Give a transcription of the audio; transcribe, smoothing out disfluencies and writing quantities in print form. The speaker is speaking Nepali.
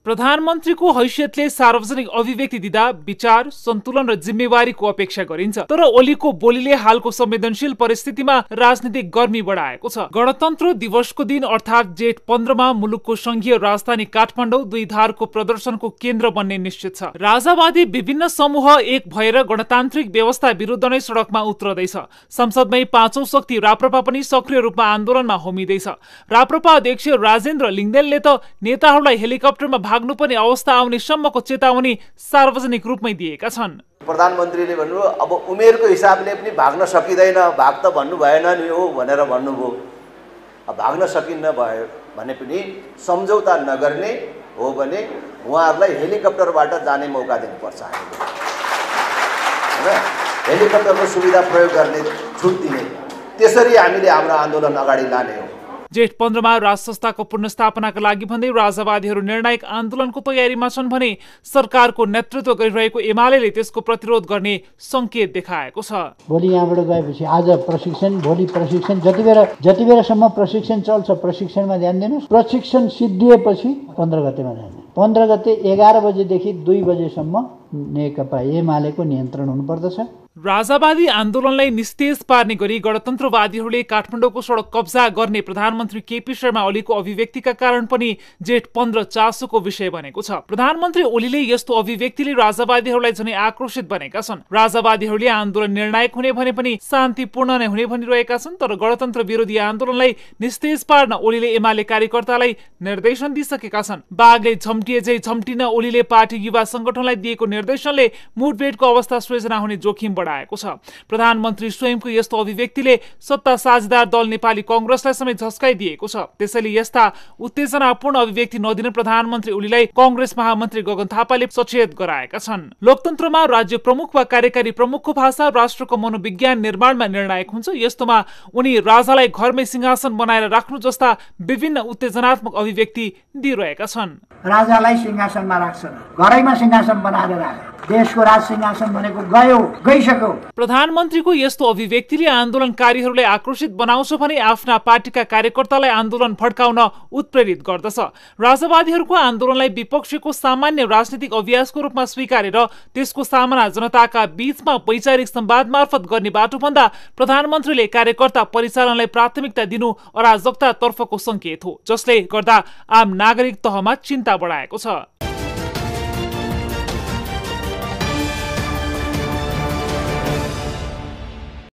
प्रधानमन्त्रीको हैसियतले सार्वजनिक अभिव्यक्ति दिँदा विचार, सन्तुलन र जिम्मेवारीको अपेक्षा गरिन्छ। तर ओलीको बोलीले हालको संवेदनशील परिस्थितिमा राजनीतिक गर्मी बढाएको छ। गणतन्त्र दिवसको दिन अर्थात् जेठ 15 मा मुलुकको संघीय राजधानी काठमाडौँ दुई धारको प्रदर्शनको केन्द्र बन्ने निश्चित छ। राजावादी विभिन्न समूह एक भएर गणतान्त्रिक व्यवस्था विरुद्ध नै सडकमा उत्रदैछ। संसदमै पाँचौं शक्ति राप्रपा पनि सक्रिय रूपमा आन्दोलनमा होमिँदैछ। राप्रपा अध्यक्ष राजेन्द्र लिङ्गदेनले त नेताहरूलाई हेलिकप्टरमा भाग्नुपर्ने अवस्था आउने सम्मको चेतावनी सार्वजनिक रूपमै दिएका छन्। प्रधानमन्त्रीले भन्नु अब उमेरको हिसाबले पनि भाग्न सकिँदैन, भाग त भन्नु भएन नि हो भनेर भन्नुभयो। भाग्न सकिन्न भयो भने पनि सम्झौता नगर्ने हो भने उहाँहरूलाई हेलिकप्टरबाट जाने मौका दिनुपर्छ। हामीले हेलिकप्टरको सुविधा प्रयोग गर्ने छुट दिने, त्यसरी हामीले हाम्रो आन्दोलन अगाडि लाने हो। जेठ 15 मा राज संस्थाको पुनर्स्थापनाका लागि भन्दै राजावादीहरू निर्णायक आन्दोलनको तयारीमा छन् भने सरकारको नेतृत्व गरिरहेको एमालेले त्यसको प्रतिरोध गर्ने संकेत देखाएको छ। भोलि यहाँबाट गएपछि आज प्रशिक्षण, भोलि प्रशिक्षण, जति बेलासम्म प्रशिक्षण चल्छ प्रशिक्षणमा ध्यान दिनुहोस्। प्रशिक्षण सिद्धिएपछि 15 गतेमा ध्यान दिनुहोस्। 15 गते 11 बजेदेखि 2 बजेसम्म नेकपा एमालेको नियन्त्रण हुनुपर्दछ। राजावादी आन्दोलनलाई निस्तेज पार्ने गरी गणतन्त्रवादीहरूले काठमाडौँको सडक कब्जा गर्ने प्रधानमन्त्री केपी शर्मा ओलीको अभिव्यक्तिका कारण पनि जेठ 15 चासोको विषय बनेको छ। प्रधानमन्त्री ओलीले यस्तो अभिव्यक्तिले राजावादीहरूलाई झनै आक्रोशित बनेका छन्। राजावादीहरूले आन्दोलन निर्णायक हुने भने पनि शान्तिपूर्ण नै हुने भनिरहेका छन्। तर गणतन्त्र विरोधी आन्दोलनलाई निस्तेज पार्न ओलीले एमाले कार्यकर्तालाई निर्देशन दिइसकेका छन्। बाघले झम्टिए झै झम्टिन ओलीले पार्टी युवा संगठनलाई दिएको निर्देशनले मुठभेडको अवस्था सृजना हुने जोखिम बढाएको छ। प्रधानमन्त्री स्वयंको यस्तो अभिव्यक्तिले सत्ता साझेदार दल नेपाली कांग्रेसलाई समेत झस्काइदिएको छ। त्यसैले यस्ता उत्तेजनापूर्ण अभिव्यक्ति नदिन प्रधानमन्त्री ओलीलाई कांग्रेस महामन्त्री गगन थापाले सचेत गराएका छन्। लोकतन्त्रमा राज्य प्रमुख वा कार्यकारी प्रमुखको भाषा राष्ट्रको मनोविज्ञान निर्माणमा निर्णायक हुन्छ। यस्तोमा उनी राजालाई घरमै सिंहासन बनाएर राख्नु जस्ता विभिन्न उत्तेजनात्मक अभिव्यक्ति दिइरहेका छन्। राजालाई सिंहासनमा राख्छन्, घरैमा सिंहासन बनाएर राख्छ। देशको राज सिंहासन भनेको गइसक्यो। प्रधानमन्त्रीको यस्तो अभिव्यक्तिले आन्दोलनकारीहरूलाई आक्रोशित बनाउँछ भने आफ्ना पार्टीका कार्यकर्तालाई आन्दोलन भड्काउन उत्प्रेरित गर्दछ। राजावादीहरूको आन्दोलनलाई विपक्षको सामान्य राजनीतिक अभ्यासको रूपमा स्वीकारेर त्यसको सामना जनताका बीचमा वैचारिक संवाद मार्फत गर्ने बाटोभन्दा प्रधानमन्त्रीले कार्यकर्ता परिचालनलाई प्राथमिकता दिनु अराजकता तर्फको संकेत हो, जसले गर्दा आम नागरिक तहमा चिन्ता बढाएको छ।